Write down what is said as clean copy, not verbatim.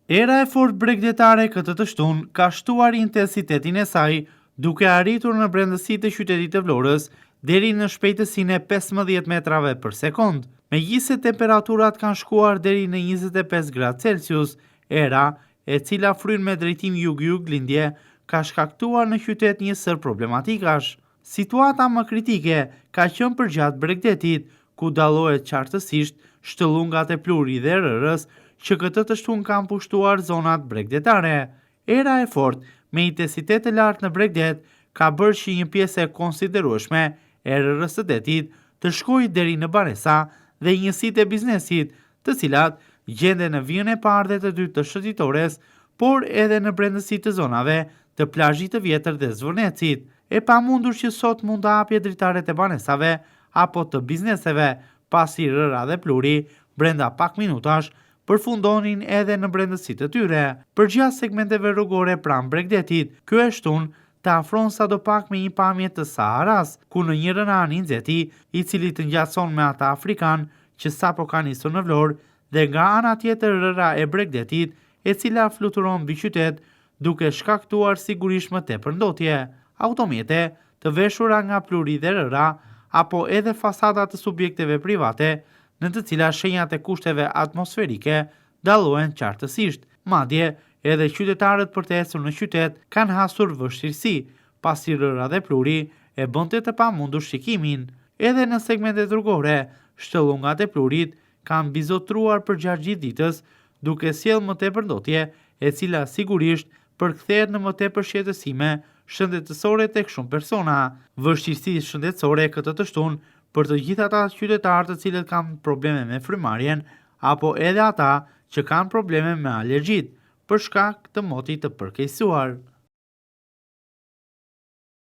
Era e fortë bregdetare këtë të shtunë ka shtuar intensitetin e saj, duke arritur në brendësi të qytetit të Vlorës deri në shpejtësinë e 15 metrave për sekondë. Megjithëse temperaturat kanë shkuar deri në 25 gradë Celsius, era, e cila fryn me drejtim jug-juglindje, ka shkaktuar në qytet një sërë problematikash. Situata më kritike ka qenë përgjatë bregdetit, ku dallohet qartësisht shtëllungat e pluhurit dhe rërës që këtë të shtunë kanë pushtuar zonat bregdetare. Era e fortë, me intensitet të lartë në bregdet, ka bërë që një pjesë e konsiderueshme e rërës së detit të shkojë deri në banesa dhe njësitë e biznesit, të cilat gjenden në vijën e parë dhe të dytë të shëtitores, por edhe në brendësi të zonave të plazhit të vjetër dhe Zvërnecit. E pamundur që sot mund të hapje dritaret e banesave apo të bizneseve, pasi rëra dhe pluhuri brenda pak minutash përfundonin edhe në brendësi të tyre. Përgjatë segmenteve rrugore pranë bregdetit, kjo e shtunë të afron sadopak me një pamje të Saharasë, ku në njërën anë i nxehti, i cili të ngjason me ata afrikan që sapo ka nisur në Vlorë dhe nga ana tjetër rëra e bregdetit, e cila fluturon mbi qytet, duke shkaktuar sigurisht më tepër ndotje. Automjete, të veshura nga pluhuri dhe rëra, apo edhe fasada të subjekteve private, në të cilat shenjat e kushteve atmosferike dallohen qartësisht. Madje, edhe qytetarët për të ecur në qytet kanë hasur vështirësi, pasi rëra dhe pluhuri e bënte të pamundur shikimin. Edhe në segmentet rrugore, shtëllungat e pluhurit kanë mbizotëruar përgjatë gjithë ditës, duke sjellë më tepër ndotje, e cila sigurisht përkthehet në më tepër shqetësime shëndetësore tek shumë persona. Vështirësi shëndetësore këtë të shtunë për të gjithë ata qytetarë të cilët kanë probleme me frymëmarrjen apo edhe ata që kanë probleme me alergjitë, për shkak të motit të përkeqësuar.